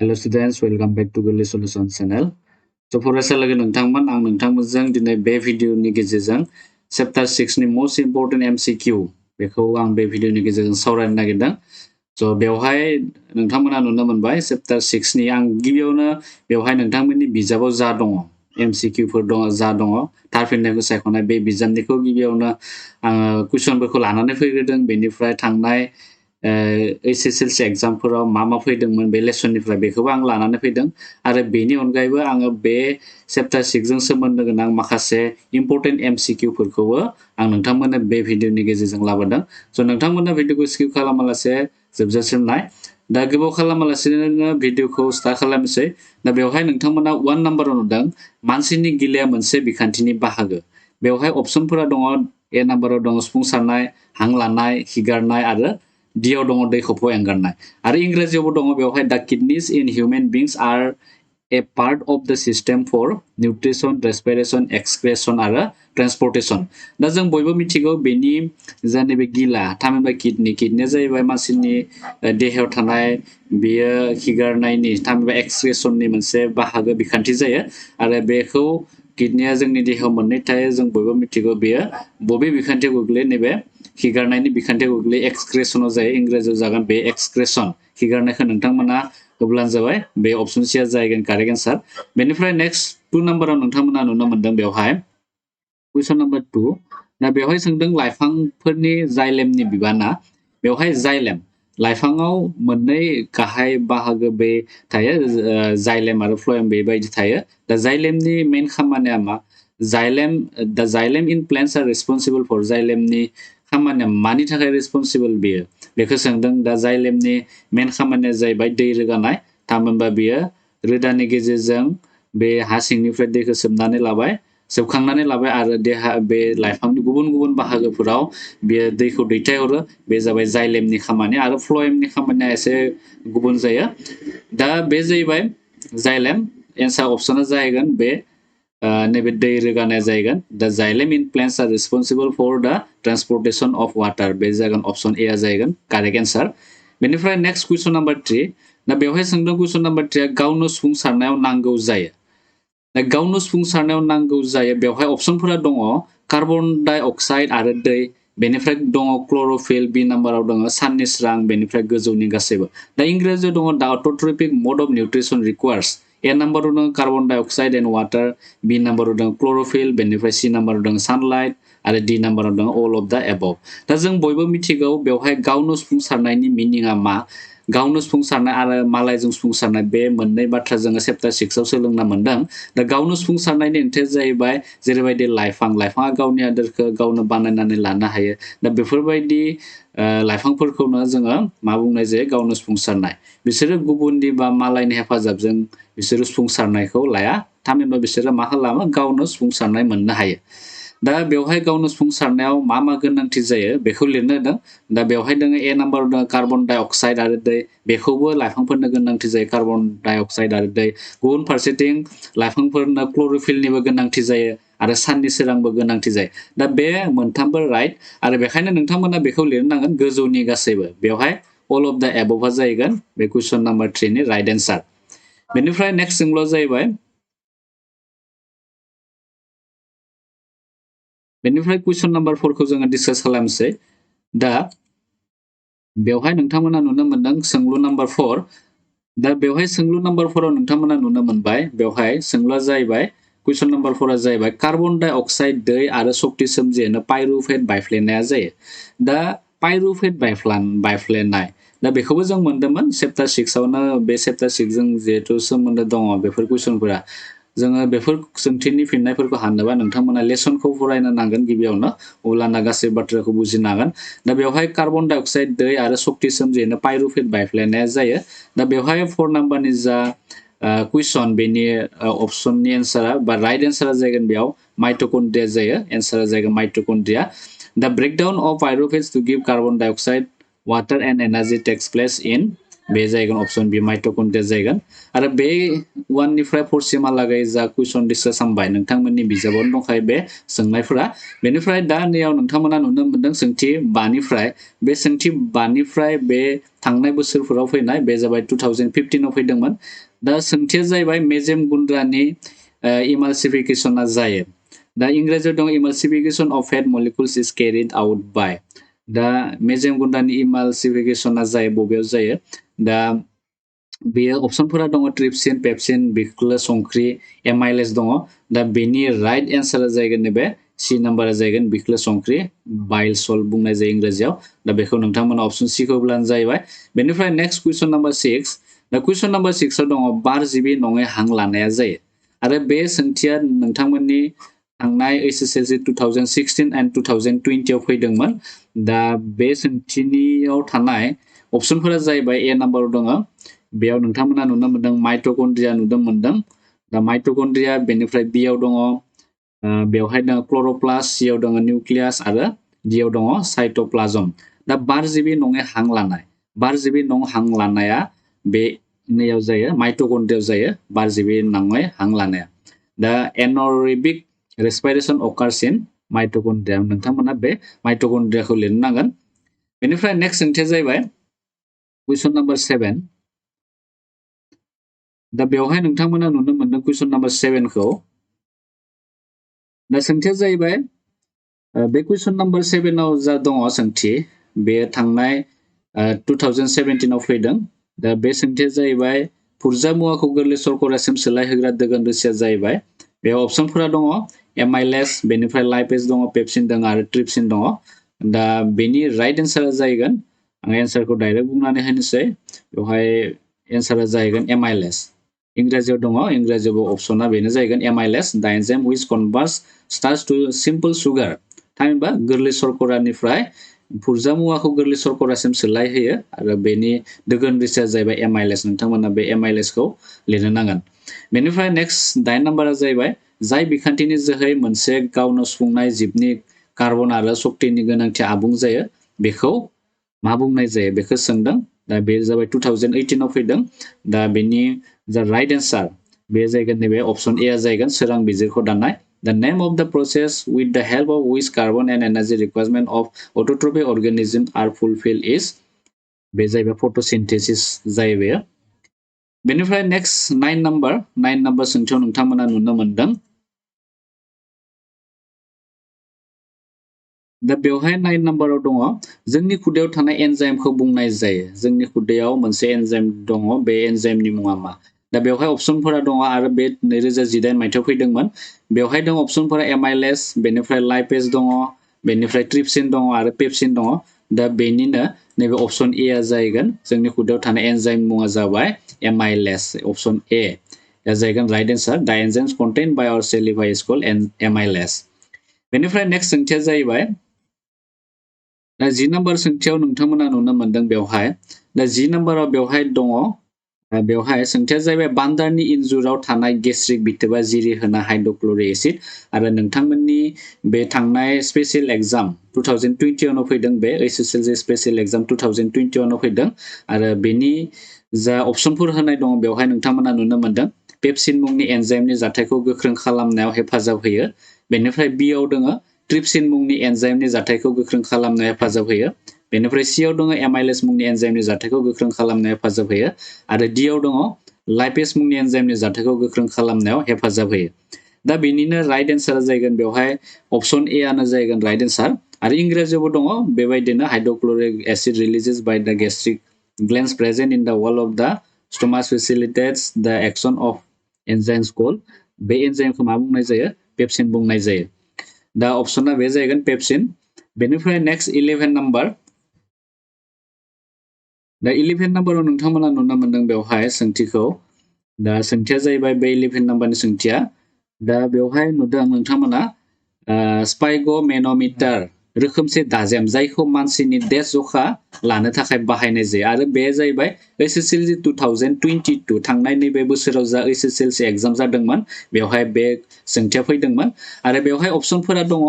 Hello students, welcome back to Goodly Solution channel. So फरायसालि नोंथांमोन आं नोंथांमोनजों दिनै बे भिडिअनि गेजेरजों चैप्टार 6 नि मोस्ट इम्पोर्टेंट MCQ बेखौ आं बे भिडिअनि गेजेरजों सावरायनो नागिरदों। So बेवहाय नोंथांमोना नुनो मोनबाय चैप्टार 6 नि आं गिबियावनो बेवहाय नोंथांमोननि बिजाबाव जा दङ MCQ फोर दङ जा दङ थारफिननायखौ सायख'नाय बे बिजाबनिखौ गिबियावनो आङो कुइसनफोरखौ लानानै फैग्रोदों बेनिफ्राय थांनाय HSLC एग्जामफोराव मा फैदोंमोन बे लेसननिफ्राय बेखौबो आं लानानै फैदों आरो बेनि अनगायैबो आङो बे चैप्टार 6 जों सोमोन्दो गोनां माखासे इम्पोर्टेन्ट MCQ फोरखौबो आं नोंथांमोननो बे भिडिअनि गेजेरजों लाबोदों। स' नोंथांमोना भिडिअखौ स्किप खालामालासे जोबजासिम नाय। दा गोबाव खालामालासेनो भिडिअखौ स्टार्ट खालामनोसै। दा बेवहाय नोंथांमोना 1 नाम्बाराव नुदों मानसिनि गिलाया मोनसे बिखान्थिनि बाहागो। बेवहाय अपसनफोरा दङ ए नाम्बाराव दङ सुफुंसारनाय, हां लानाय, खिगारनाय आरो डियाव दङ दै खफ' एंगारनाय आरो इंराजियावबो दङ बेवहाय the kidneys in human beings are a part of the system for nutrition, respiration, excretion आरो ट्रांसपोर्टेशन। दा जों बयबो मिथिगौ बेनि जा नैबे गिला थामहिनबा किडनिया जाहैबाय मानसिनि देहायाव थानाय बेयो खिगारनायनि थामहिनबा एक्सक्रेशननि मोनसे बाहागो बिखान्थि जायो आरो बेखौ किडनिया जोंनि देहायाव मोननै थायो जों बयबो मिथिगौ बेयो बबे बिखान्थियाव गोग्लैयो नैबे खिगारनायनि बिखान्थियाव गोग्लैयो एक्सक्रेशनाव जायो इंराजियाव जागोन बे एक्सक्रेशन खिगारनायखौ नोंथांमोना होब्लानो जाबाय बे अपसन सिया जागोन कारेक्ट एन्सार। बेनिफ्राय नेक्स्ट 2 नाम्बाराव नोंथांमोना नुनो मोनदों बेवहाय कुइसन नाम्बार 2 दा बेवहाय सोंदों लाइफांफोरनि जाइलेमनि बिबाना बेवहाय जाइलेम लाइफाङाव मोननै गाहाय बाहागो बे थायो जाइलेम आरो फ्ल'एम बेबायदि थायो। दा जाइलेमनि मेन खामानिया मा द xylem in plants are responsible four जाइलेमनि खामानिया मानि थाखाय रेसपन्सिबल बेखौ सोंदों। दा जाइलेमनि मेन खामानिया जाहैबाय दै रोगानाय थामहिनबा बेयो रोदानि गेजेरजों बे हा सिंनिफ्राय दैखौ सोबखांनानै लाबाय आरो देहा बे लाइफांनि गुबुन गुबुन बाहागोफोराव बेयो दैखौ दैथायहरो बे जाबाय जाइलेमनि खामानि आरो फ्ल'एमनि खामानिया एसे गुबुन जायो। दा बे जाहैबाय जाइलेम एन्सार अपसना जाहैगोन बे नैबे दै रोगानाया जाहैगोन the xylem in plants are responsible for the transportation of water बे जागोन अपसन ए जाहैगोन कारेक्ट एन्सार। बेनिफ्राय नेक्स्ट कुइसन नाम्बार 3 दा बेवहाय सोंदों कुइसन नाम्बार 3 गावनो सुफुंसारनायाव नांगौ जायो। दा गावनो सुफुंसारनायाव नांगौ जायो बेवहाय अपसनफोरा दङ कार्बन डाइ अक्साइड आरो दै बेनिफ्राय दङ क्ल'र'फिल बी नाम्बाराव दङ साननि स्रां बेनिफ्राय गोजौनि गासैबो। दा इंराजियाव दङ द अट'ट्रपिक mud of nutrition requires a नाम्बाराव दङ कार्बन डाइ अक्साइड एन्ड वाटार बी नाम्बाराव दङ क्ल'र'फिल बेनिफ्राय सी नाम्बाराव दङ सानलाइट आरो डी नाम्बाराव दङ अल अफ द एबव। दा जों बयबो मिथिगौ बेवहाय गावनो सुफुंसारनायनि मिनिङा मा गावनो सुफुंसारनाय आरो मालायजों सुफुंसारनाय बे मोननै बाथ्रा जोङो चैप्टार 6 आव सोलोंना मोनदों। दा गावनो सुफुंसारनायनि ओंथिया जाहैबाय जेरैबायदि लाइफाङा गावनि आदारखौ गावनो बानायनानै लानो हायो। दा बेफोरबायदि लाइफांफोरखौनो जोङो मा बुंनाय जायो गावनो सुफुंसारनाय बिसोरो गुबुननि बा मालायनि हेफाजाबजों बिसोरो सुफुंसारनायखौ लाया थामहिनबा बिसोरो मा खालामो गावनो सुफुंसारनाय मोननो हायो। दा बेवहाय गावनो सुफुंसारनायाव मा गोनांथि जायो बेखौ लिरनो होदों। दा बेवहाय दङ ए नाम्बाराव दङ कार्बन डाइ अक्साइड आरो दै बेखौबो लाइफांफोरनो गोनांथि जायो कार्बन डाइ अक्साइड आरो दै गुबुन फारसेथिं लाइफांफोरनो क्ल'र'फिलनिबो गोनांथि जायो आरो साननि सोरांबो गोनांथि जायो। दा बे मोनथामबो राइट आरो बेखायनो नोंथांमोना बेखौ लिरनांगोन गोजौनि गासैबो बेवहाय अल अफ द एबभआ जाहैगोन बे कुइसन नाम्बार 3 नि राइट एन्सार। बेनिफ्राय नेक्स्ट सोंलुआ जाहैबाय बेनिफ्राय कुइसन नाम्बार 4 खौ जोङो डिसकास खालामनोसै। दा बेवहाय नोंथांमोना नुनो मोनदों सोंलु नाम्बार 4 दा बेवहाय सोंलु नाम्बार 4 आव नोंथांमोना नुनो मोनबाय बेवहाय सोंलुआ जाहैबाय कुइसन नाम्बार 4 आ जाहैबाय कार्बन डाइ अक्साइड दै आरो सक्ति सोमजिहोनो पाइरुभेट बायफ्लेनाया जायो। दा पाइरुभेट बायफ्लेनाय दा बेखौबो जों मोनदोंमोन चैप्टार 6 आवनो बे चैप्टार 6 जों जिहेथु सोमोन्दो दङ बेफोर कुइसनफोरा जोङो बेफोर सोंथिनि फिननायफोरखौ हानोबा नोंथांमोना लेसनखौ फरायनो नांगोन गिबियावनो अब्लाना गासै बाथ्राखौ बुजिनो हागोन। दा बेवहाय कार्बन डाइ अक्साइड दै आरो सक्ति सोमजिहोनो पाइरुभेट बायफ्लेनाया जायो। दा बेवहाय 4 नाम्बारनि जा कुइसन बेनि अपसननि एन्सारा बा राइट एन्सारा जागोन बेयाव माइटकन्ड्रिया जायो एन्सारा जागोन mitochondria. The breakdown of pyruvates to give carbon dioxide water and energy takes place in बे जायगोन ऑप्शन बी माइटोकन्ड्रिया जायगोन आरो बे 1 निफ्राय 4 सिमहालागै जा कुइसन डिसकास खालामबाय नोंथांमोननि बिजाबावनो दंखायो बे सोंनायफोरा बेनिफ्राय दा नैयाव नोंथांमोना नुनो मोनदों सोंथि 5 निफ्राय बे सोंथि 5 निफ्राय बे थांनाय बोसोरफोराव फैनाय बे जाबाय 2015 आव फैदोंमोन दा सोंथिया जाहैबाय मेजेम गुन्द्रानि इमाल्सिफिकेशना जायो दा इंराजियाव दं emulsification of fat molecules is carried out by the मेजेम गुन्द्रानि इमाल्सिफिकेशना जायो बबेयाव जायो दा बेयो ऑप्शनफोरा दङ ट्रिप्सिन पेप्सिन बिक्लो संख्रि एमाइलेज दङ दा बेनि राइट एन्सारा जागोन नैबे सी नाम्बारा जागोन बिक्लो संख्रि बाइल सल्ट बुंनाय जायो इंराजियाव दा बेखौ नोंथांमोना ऑप्शन सी खौ होब्लानो जाहैबाय बेनिफ्राय नेक्स्ट क्वेश्चन नम्बर 6 दा क्वेश्चन नम्बर 6 आव दङ बार जिबि नङै हां लानाया जायो आरो बे सोंथिया नोंथांमोननि थांनाय HSLC 2016 एन्ड 2020 आव फैदोंमोन दा बे सोंथिनियाव थानाय ऑप्शनफोरा जाहैबाय ए नाम्बाराव दङ बेयाव नोंथांमोना नुनो मोनदों माइटोकन्ड्रिया नुनो मोनदों दा माइटोकन्ड्रिया बेनिफ्राय बी आव दङ बेवहाय दङ क्लोरोप्लास्ट सी आव दङ निउक्लियास आरो डी आव दङ साइटोप्लाज्म दा बार जिबि नङै हां लानाय बार जिबि नङै हां लानाया बे नैयाव जायो माइटोकन्ड्रियाव जायो बार जिबि नङै हां लानाया दा एनारोबिक रेस्पिरेशन अकार्स इन माइटोकन्ड्रिया नोंथांमोना बे माइटोकन्ड्रियाखौ लिरनो नांगोन बेनिफ्राय नेक्स्ट सोंथिया जाहैबाय क्वेश्चन नम्बर 7 दा बेवहाय नोंथांमोना नुनो मोनदों क्वेश्चन नम्बर 7 खौ दा सोंथिया जाहैबाय बे क्वेश्चन नम्बर 7 आव जा दङ सोंथि बे थांनाय 2017 आव फैदों दा बे सोंथिया जाहैबाय फुरजा मुवाखौ गोरलै सरकरासिम सोलायहोग्रा दोगोन रोसिया जाहैबाय बे ऑप्शनफोरा दङ एमाइलेज बेनिफ्राय लाइपेज दङ पेप्सिन दङ आरो ट्रिप्सिन दङ दा बेनि राइट एन्सारा जाहैगोन आं एन्सारखौ डाइरेक्ट बुंनानै होनोसै बेवहाय एन्सारा जाहैगोन एमाइलेज इंराजियाव दङ इंराजियाव ऑप्शना बेनो जाहैगोन amylase the enzyme which converts starch to simple sugar थामहिनबा गोरलै शर्करानिफ्राय फुरजा मुवाखौ गोरलै शर्करासिम सोलायहोयो आरो बेनि दोगोन रोसिया जाहैबाय एमाइलेज नोंथांमोना बे एमाइलेजखौ लिरनो नांगोन बेनिफ्राय नेक्स्ट 9 नाम्बारा जाहैबाय जाय बिखान्थिनि जोहै मोनसे गावनो सुफुंनाय जिबनि कार्बन आरो शक्तिनि गोनांथि आबुं जायो बेखौ मा बुंनाय जायो बेखौ सोंदों दा बे जाबाय 2018 आव फैदों दा बेनि जा राइट एन्सार बे जायगोन नैबे ऑप्शन ए आ जायगोन सोरां बिजिरखौ दाननाय the name of the process with the help of which carbon and energy requirement of autotrophic organism are fulfilled is बे जाहैबाय photosynthesis जायो बेयो बेनिफ्राय नेक्स्ट 9 नाम्बार सोंथियाव नोंथांमोना नुनो मोनदों दा बेवहाय 9 नाम्बाराव दङ जोंनि खुदैयाव थानाय एन्जाइमखौ बुंनाय जायो जोंनि खुदैयाव मोनसे एन्जाइम दङ बे एन्जाइमनि मुङा मा दा बेवहाय ऑप्शनफोरा दङ आरो बे 2018 मायथाइयाव फैदोंमोन बेवहाय दङ ऑप्शनफोरा एमाइलेज बेनिफ्राय लाइपेज दङ बेनिफ्राय ट्रिप्सिन दङ आरो पेप्सिन दङ दा बेनिनो नैबे ऑप्शन ए आ जाहैगोन जोंनि खुदैयाव थानाय एन्जाइम मुङा जाबाय एमाइलेज ऑप्शन ए या जाहैगोन right answer the enzymes contained by our saliva is called amylase बेनिफ्राय नेक्स्ट सोंथिया जाहैबाय दा 10 नाम्बार सोंथियाव नोंथांमोना नुनो मोनदों बेवहाय दा 10 नाम्बाराव बेवहाय दङ बेवहाय सोंथिया जाहैबाय बान्दारनि इन्जुराव थानाय गेस्ट्रिक बिथोबा जिरि होना हाइड्रक्लरिक एसिड आरो नोंथांमोननि बे थांनाय स्पेशल एग्जाम 2021 आव फैदों बे HSLC स्पेशल एग्जाम 2021 आव फैदों आरो बेनि जा ऑप्शनफोर होनाय दङ बेवहाय नोंथांमोना नुनो मोनदों पेप्सिन मुंनि एन्जाइमनि जाथायखौ गोख्रों खालामनायाव हेफाजाब होयो बेनिफ्राय बी आव दङ ट्रिप्सिन मुंनि एन्जाइमनि जाथायखौ गोख्रों खालामनायाव हेफाजाब होयो बेनिफ्राय सी आव दङ एमाइलेज मुंनि एन्जाइमनि जाथायखौ गोख्रों खालामनायाव हेफाजाब होयो आरो डी आव दङ लाइपेज मुंनि एन्जाइमनि जाथायखौ गोख्रों खालामनायाव हेफाजाब होयो दा बेनिनो राइट एन्सारा जागोन बेवहाय ऑप्शन ए आनो जागोन राइट एन्सार आरो इंराजियावबो दङ बेबायदिनो hydrochloric acid releases by the gastric glands present in the wall of द स्टोमाच फैसिलिटेट्स द एक्शन ऑफ एन्जाइम्स कॉल्ड बे एन्जाइमखौ मा बुंनाय जायो पेप्सिन बुंनाय जायो दा ऑप्शना बे जागोन पेप्सिन बेनिफ्राय नेक्स्ट 11 नाम्बार दा 11 नाम्बाराव नोंथांमोना नुनो मोनदों बेवहाय सोंथिखौ दा सोंथिया जाहैबाय बे 11 नाम्बारनि सोंथिया दा बेवहाय नुदों नोंथांमोना स्पाइगोमेनोमीटर रोखोमसे दाजेम जायखौ मानसिनि देश जखा लानो थाखाय बाहायनाय जायो आरो बे जाहैबाय HSLC 2022 थांनाय नैबे बोसोराव जा HSLC एग्जाम जादोंमोन बेवहाय बे सोंथिया फैदोंमोन आरो बेवहाय ऑप्शनफोरा दङ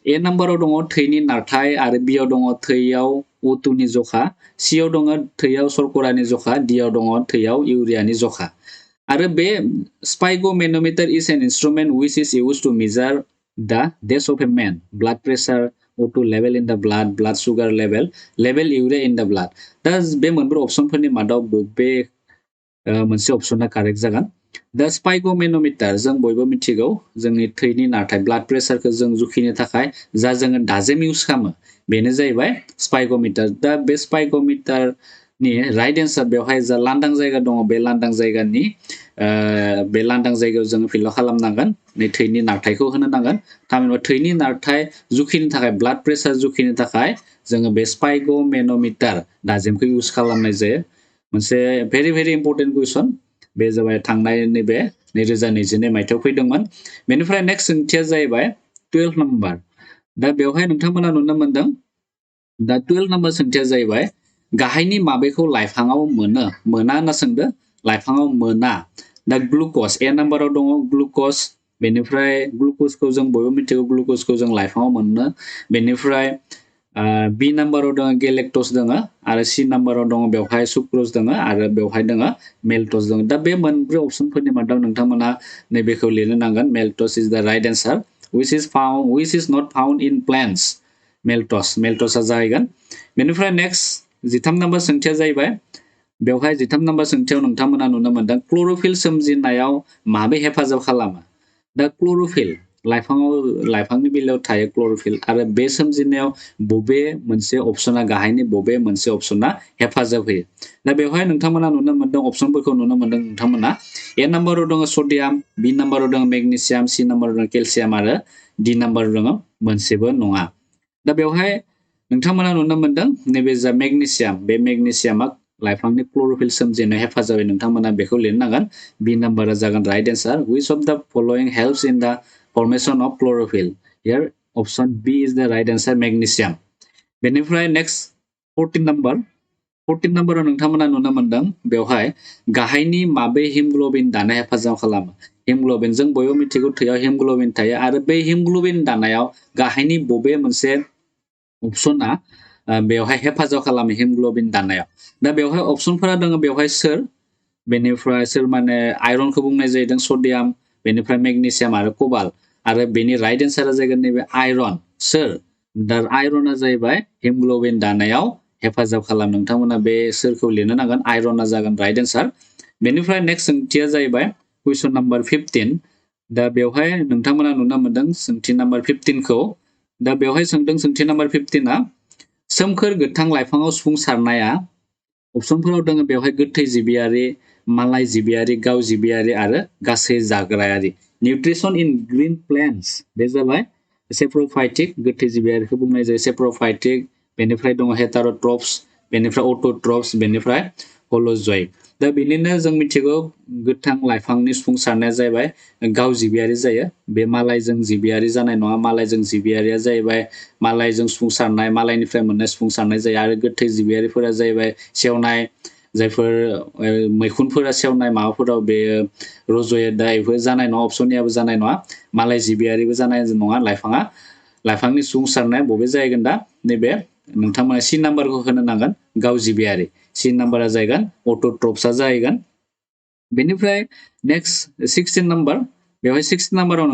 ए नाम्बाराव दङ थैनि नारथाय आरो बि आव दङ थैयाव O2 नि जखा, सि आव दङ थैयाव शर्करानि जखा, डि आव दङ थैयाव इउरियानि जखा। आरो बे sphygmomanometer is an instrument which is used to measure the dash of a man, blood pressure, O2 level in the blood sugar level urea in the blood। दा बे मोनब्रै अपसनफोरनि मादाव बबे मोनसे अपसना कारेक्ट जागोन? दा स्पाइगोमेनोमीटर जों बयबो मिथिगौ जोंनि थैनि नारथाय ब्लाड प्रेसारखौ जों जुखिनो थाखाय जा जोङो दाजेम इउज खालामो बेनो जाहैबाय स्पाइगोमीटर। दा बे स्पाइगोमीटरनि राइट एन्सार बेवहाय जा लांदां जायगा दङ बे लांदां जायगानि बे लांदां जायगायाव जोङो फिल खालामनांगोन नै थैनि नारथायखौ होनो नांगोन। थामहिनबा थैनि नारथाय जुखिनो थाखाय ब्लाड प्रेसार जुखिनो थाखाय जोङो बे स्पाइगोमेनोमीटर दाजेमखौ इउज खालामनाय जायो। मोनसे भेरि इम्पर्टेन्ट कुइसन बे जाबाय थांनाय नैबे 2022 मायथाइयाव फैदोंमोन। बेनिफ्राय नेक्स्ट सोंथिया जाहैबाय 12 नम्बर। दा बेवहाय नोंथांमोना नुनो मोनदों दा 12 नम्बर सोंथिया जाहैबाय गाहायनि माबेखौ लाइफाङाव मोना होनना सोंदो। लाइफाङाव मोना। दा ग्लुकज ए नाम्बाराव दङ ग्लुकज, बेनिफ्राय ग्लुकजखौ जों बयबो मिथिगौ ग्लुकजखौ जों लाइफाङाव मोनो। बेनिफ्राय बि नाम्बाराव दङ गेलेक्टस दङ आरो सि नाम्बाराव दङ बेवहाय सुक्रज दङ आरो बेवहाय दङ मेल्टस दङ। दा बे मोनब्रै अपसनफोरनि मादाव नोंथांमोना नैबेखौ लिरनो नांगोन मेल्टस इज द right answer which is not found in plants। मेल्टसआ जाहैगोन। बेनिफ्राय नेक्स्ट 13 नम्बर सोंथिया जाहैबाय बेवहाय 13 नम्बर सोंथियाव नोंथांमोना नुनो मोनदों क्ल'र'फिल सोमजिनायाव माबे हेफाजाब खालामो? दा क्ल'र'फिल लाइफांनि बेलायाव थायो क्ल'र'फिल आरो बे सोमजिनायाव बबे मोनसे अपसना गाहायनि बबे मोनसे अपसना हेफाजाब होयो? दा बेवहाय नोंथांमोना नुनो मोनदों अपसनफोरखौ नुनो मोनदों नोंथांमोना ए नाम्बाराव दङ सडियाम, बि नाम्बाराव दङ मेग्नेसियाम, सि नाम्बाराव दङ केलसियाम आरो डि नाम्बाराव दङ मोनसेबो नङा। दा बेवहाय नोंथांमोना नुनो मोनदों नैबे जा मेग्नेसियाम बे मेग्नेसियामा लाइफांनि क्ल'र'फिल सोमजिनायाव हेफाजाब होयो। नोंथांमोना बेखौ लिरनो नांगोन। बि नाम्बारा जागोन right answer which of the following helps in the formation of chlorophyll? Here option B is the right answer magnesium। बेनिफ्राय नेक्स्ट 14 नम्बराव नोंथांमोना नुनो मोनदों बेवहाय गाहायनि माबे हिमग्ल'बिन दानाय हेफाजाब खालामो? हिमग्ल'बिन जों बयबो मिथिगौ थैयाव हिमग्ल'बिन थायो आरो बे हिमग्ल'बिन दानायाव गाहायनि बबे मोनसे अपसना बेवहाय हेफाजाब खालामो हिमग्ल'बिन दानायाव? दा बेवहाय अपसनफोरा दङ बेवहाय सोर, बेनिफ्राय सोर माने आयरनखौ बुंनाय जादों सडियाम, बेनिफ्राय मेग्नेसियाम आरो कबाल्ट आरो बेनि राइट एन्सारा जागोन नैबे आयरन। सोर? दा आयरना जाहैबाय हिमग्ल'बिन दानायाव हेफाजाब खालामो। नोंथांमोना बे सोरखौ लिरनो नांगोन आयरना जागोन राइट एन्सार। बेनिफ्राय नेक्स्ट सोंथिया जाहैबाय कुइसन नाम्बार 15। दा बेवहाय नोंथांमोना नुनो मोनदों सोंथि नाम्बार 15खौ। दा बेवहाय सोंदों सोंथि नाम्बार 15आ सोमखोर गोथां लाइफाङाव सुफुंसारनाया अपसनफोराव दङ बेवहाय गोथै जिबियारि, मालाय जिबियारि, गाव जिबियारि आरो गासै जाग्रायारि। निउट्रिसन इन ग्रीन प्लान्ट्स बे जाबाय सेप्र'फाइटिक, गोथै जिबियारिखौ बुंनाय जायो सेप्र'फाइटिक, बेनिफ्राय दङ हेटार'ट्रप्स, बेनिफ्राय अट'ट्रप्स, बेनिफ्राय हल'जइक। दा बेनिनो जों मिथिगौ गोथां लाइफांनि सुफुंसारनाया जाहैबाय गाव जिबियारि जायो। बे मालायजों जिबियारि जानाय नङा। मालायजों जिबियारिया जाहैबाय मालायजों सुफुंसारनाय, मालायनिफ्राय मोननाय सुफुंसारनाय जायो आरो गोथै जिबियारिफोरा जाहैबाय सेवनाय, जायफोर मैखुनफोरा सेवनाय माबाफोराव बे रज'यो। दा बेफोर जानाय नङा, अपसननियाबो जानाय नङा, मालाय जिबियारिबो जानाय नङा लाइफाङा। लाइफांनि सुफुंसारनाया बबे जाहैगोन? दा नैबे नोंथांमोना सि नाम्बारखौ होनो नांगोन गाव जिबियारि। सि नाम्बारा जाहैगोन अट'ट्रप्सआ जाहैगोन। बेनिफ्राय नेक्स्ट 16 नम्बर। बेवहाय 16 नाम्बाराव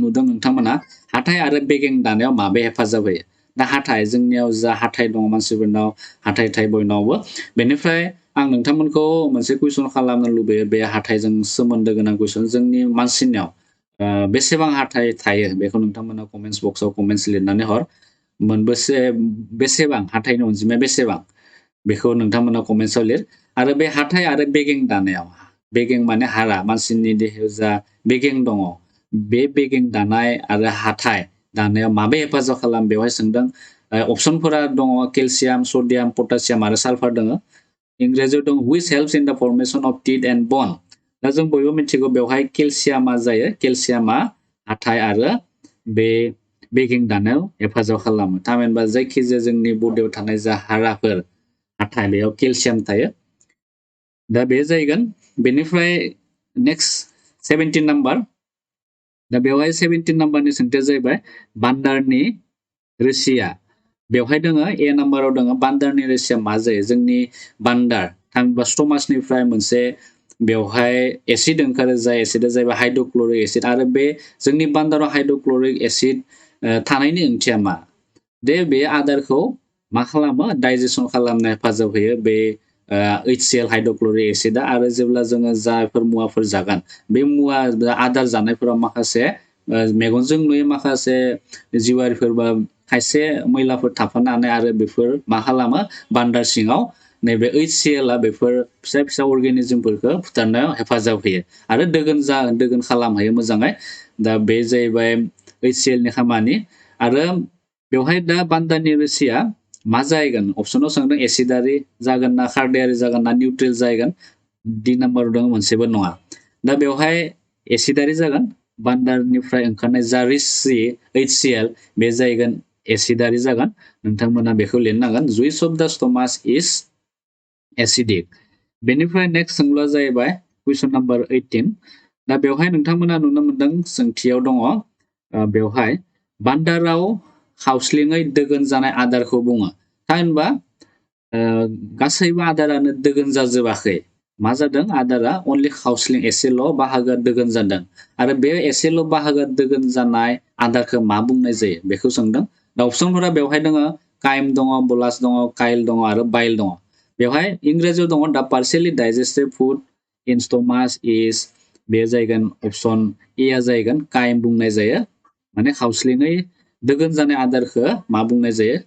नुदों नोंथांमोना हाथाइ आरो बेगें दानायाव माबे हेफाजाब होयो? दा हाथाइ, जोंनियाव जा हाथाइ दङ मानसिफोरनाव हाथाइ थायो बयनावबो। बेनिफ्राय आं नोंथांमोनखौ मोनसे कुइसन खालामनो लुबैयो बे हाथाइजों सोमोन्दो गोनां कुइसन। जोंनि मानसिनियाव बेसेबां हाथाइ थायो बेखौ नोंथांमोना कमेन्ट्स बक्सआव कमेन्ट्स लिरनानै हर। बेसेबां हाथाइनि अनजिमाया बेसेबां बेखौ नोंथांमोना कमेन्ट्सआव लिर। आरो बे हाथाइ आरो बेगें दानायाव, बेगें माने हारा, मानसिनि देहायाव जा बेगें दङ बे बेगें दानाय आरो हाथाइ दानायाव माबे हेफाजाब खालामो बेवहाय सोंदों। अपसनफोरा दङ केलसियाम, सडियाम, पटासियाम आरो सालफार दङ। इंराजियाव दङ which helps in the formation of teeth and bone। दा जों बयबो मिथिगौ बेवहाय केलसियामा जायो। केलसियामा हाथाइ आरो बे बेगें दानायाव हेफाजाब खालामो। थामहिनबा जायखिजाया जोंनि बडियाव थानाय जा हाराफोर हाथाइ बेयाव केलसियाम थायो। दा बे जाहैगोन। बेनिफ्राय नेक्स्ट 17 नाम्बार। दा बेवहाय 17 नाम्बारनि सोंथिया जाहैबाय बान्दारनि रोसिया बेवहाय दोङो ए नाम्बाराव दोङो बान्दारनि रोसिया मा जायो जोंनि बान्दार थामहिनबा स्टमासनिफ्राय मोनसे बेवहाय एसिड ओंखारो जाय एसिडा जाहैबाय हाइड्रक्लरिक एसिड आरो बे जोंनि बान्दाराव हाइड्रक्लरिक एसिड थानायनि ओंथिया मा दे बे आदारखौ मा खालामो डाइजेसन खालामनो हेफाजाब होयो बे HCl हाइड्रक्लरिक एसिडा आरो जेब्ला जोङो जायफोर मुवाफोर जागोन बे मुवा आदार जानायफोराव माखासे मेगनजों नुयो माखासे जिउआरिफोर बा खायसे मैलाफोर थाफानानै आरो बेफोर मा खालामो बान्दार सिङाव नैबे HCl आ बेफोर फिसा फिसा अर्गेनिजमफोरखौ फुथारनायाव हेफाजाब होयो आरो दोगोन खालामहोयो मोजाङै दा बे जाहैबाय HCl नि खामानि आरो बेवहाय दा बान्दारनि रोसिया मा जागोन अपसनाव सोंदों एसिडारि जागोन ना खारदैयारि जागोन ना निउट्रेल जागोन डि नाम्बाराव दङ मोनसेबो नङा दा बेवहाय एसिडारि जागोन बान्दारनिफ्राय ओंखारनाय जा रोसि HCl बे जागोन एसिडारि जागोन नोंथांमोना बेखौ लिरनांगोन जुइस अफ द स्टमास इज एसिडिक बेनिफ्राय नेक्स्ट सोंलुआ जाहैबाय कुइसन नाम्बार 18 दा बेवहाय नोंथांमोना नुनो मोनदों सोंथियाव दङ बेवहाय बान्दाराव खावस्लिङै दोगोन जानाय आदारखौ बुङो थामहिनबा गासैबो आदारानो दोगोन जाजोबाखै मा जादों आदारा अनलि खावस्लिं एसेल' बाहागोआ दोगोन जादों आरो बे एसेल' बाहागोआ दोगोन जानाय आदारखौ मा बुंनाय जायो बेखौ सोंदों दा अपसनफोरा बेवहाय दङ काइम दङ बोलास दङ काइल दङ आरो बाइल दङ बेवहाय इंराजियाव दङ दा पार्शियली डाइजेस्टेड फुड इन स्टमास इज बे जागोन अपसन ए आ जागोन काइम बुंनाय जायो माने खावस्लिङै दोगोन जानाय आदारखौ मा बुंनाय जायो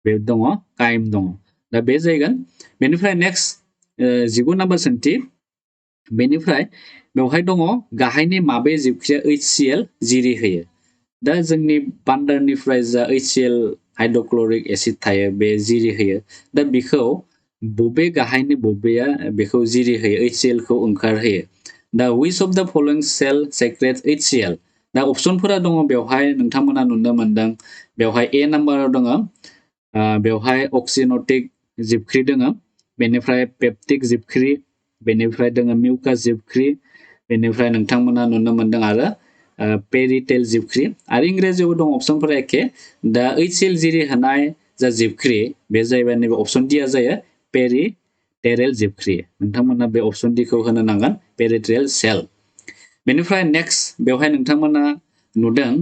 बे दङ काइम दङ दा बे जागोन बेनिफ्राय नेक्स्ट 19 नाम्बार सोंथि बेनिफ्राय बेवहाय दङ गाहायनि माबे जिबख्रिया HCl जिरि होयो दा जोंनि बान्दारनिफ्राय जा HCl हाइड्रक्लरिक एसिड थायो बे जिरि होयो दा बेखौ बबे गाहायनि बबेया बेखौ जिरि होयो HCl खौ ओंखारहोयो दा which of the following cell secretes HCl दा अपसनफोरा दङ बेवहाय नोंथांमोना नुनो मोनदों बेवहाय ए नाम्बाराव दङ बेवहाय अक्सिनटिक जिबख्रि दङ बेनिफ्राय पेप्टिक जिबख्रि बेनिफ्राय दङ मिउकास जिबख्रि बेनिफ्राय नोंथांमोना नुनो मोनदों आरो पेरिटेल जिबख्रि आरो इंराजियावबो दङ अपसनफोरा एखे दा HCl जिरि होनाय जा जिबख्रि बे जाहैबाय नैबे अपसन डि आ जायो पेरिटेरेल जिबख्रि नोंथांमोना बे अपसन डि खौ होनो नांगोन पेरिटेरेल सेल बेनिफ्राय नेक्स्ट बेवहाय नोंथांमोना नुदों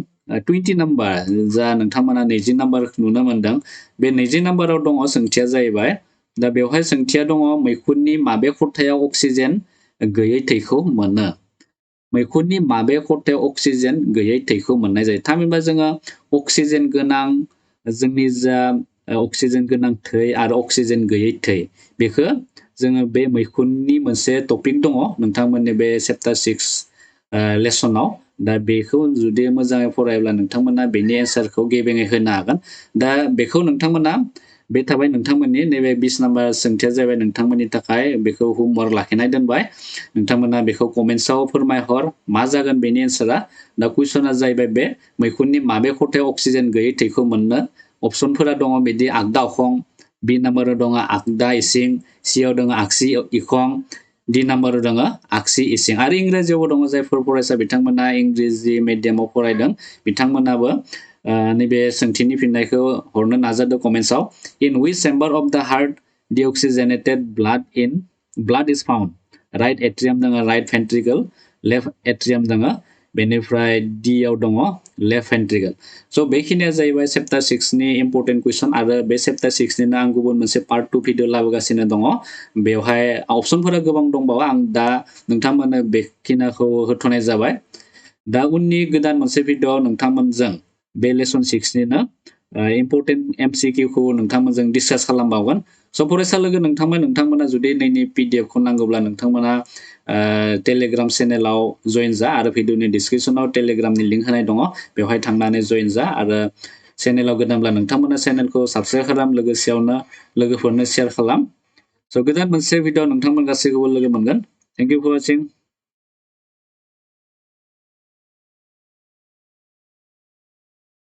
20 नाम्बार जा नोंथांमोना 20 नाम्बार नुनो मोनदों बे 20 नाम्बाराव दङ सोंथिया जाहैबाय दा बेवहाय सोंथिया दङ मैखुननि माबे खथायाव अक्सिजेन गैयै थैखौ मोनो मैखुननि माबे खथायाव अक्सिजेन गैयै थैखौ मोननाय जायो थामहिनबा जोङो अक्सिजेन गोनां जोंनि जा अक्सिजेन गोनां थै आरो अक्सिजेन गैयै थै बेखौ जोङो बे मैखुननि मोनसे टपिक दङ नोंथांमोननि बे चेप्टार 6 लेसनाव दा बेखौ जुदि मोजाङै फरायोब्ला नोंथांमोना बेनि एन्सारखौ गेबेङै होनो हागोन दा बेखौ नोंथांमोना बे थाबाय नोंथांमोननि नैबे 20 नाम्बार सोंथिया जाबाय नोंथांमोननि थाखाय बेखौ होमवर्क लाखिनाय दोनबाय नोंथांमोना बेखौ कमेन्ट्सआव फोरमायहर मा जागोन बेनि एन्सारा दा कुइसना जाहैबाय बे मैखुननि माबे खथायाव अक्सिजेन गैयै थैखौ मोननो अपसनफोरा दङ बिदि आगदा अखं बि नाम्बाराव दङ आगदा इसिं सियाव दङ आगसि इखं डि नाम्बाराव दङ आगसि इसिं आरो इंराजियावबो दङ जायफोर फरायसा बिथांमोना इंराजि मिडियामाव फरायदों बिथांमोनाबो नैबे सोंथिनि फिननायखौ हरनो नाजादों कमेन्ट्सआव in which chamber of the heart deoxygenated blood is found right atrium दङ राइट भेन्ट्रिकल लेफ्ट एट्रियाम दङ बेनिफ्राय डि आव दङ लेफ्ट भेन्ट्रिकल स' बेखिनिया जाहैबाय चेप्टार 6 नि इम्पोर्टेन्ट कुइसन आरो बे चेप्टार 6 निनो आं गुबुन मोनसे पार्ट 2 भिडिअ लाबोगासिनो दङ बेवहाय अपसनफोरा गोबां दंबावो आं दा नोंथांमोननो बेखिनिखौ होथ'नाय जाबाय दा उननि गोदान मोनसे भिडिअ नोंथांमोनजों बे लेसन 6 निनो इम्पोर्टेन्ट MCQ खौ नोंथांमोनजों डिसकास खालामबावगोन स' फरायसा लोगो नोंथांमोना जुदि नैनि PDF खौ नांगौब्ला नोंथांमोना टेलिग्राम चेनेलाव जइन जा आरो भिडिअनि डिसक्रिपसनाव टेलिग्रामनि लिंक होनाय दङ बेवहाय थांनानै जइन जा आरो चेनेलाव गोदानब्ला नोंथांमोना चेनेलखौ साबस्क्राइब खालाम लोगोसेयावनो लोगोफोरनो शेयार खालाम स' गोदान मोनसे भिडिअ नोंथांमोन गासैखौबो लोगो मोनगोन थेंक इउ फर वाचिं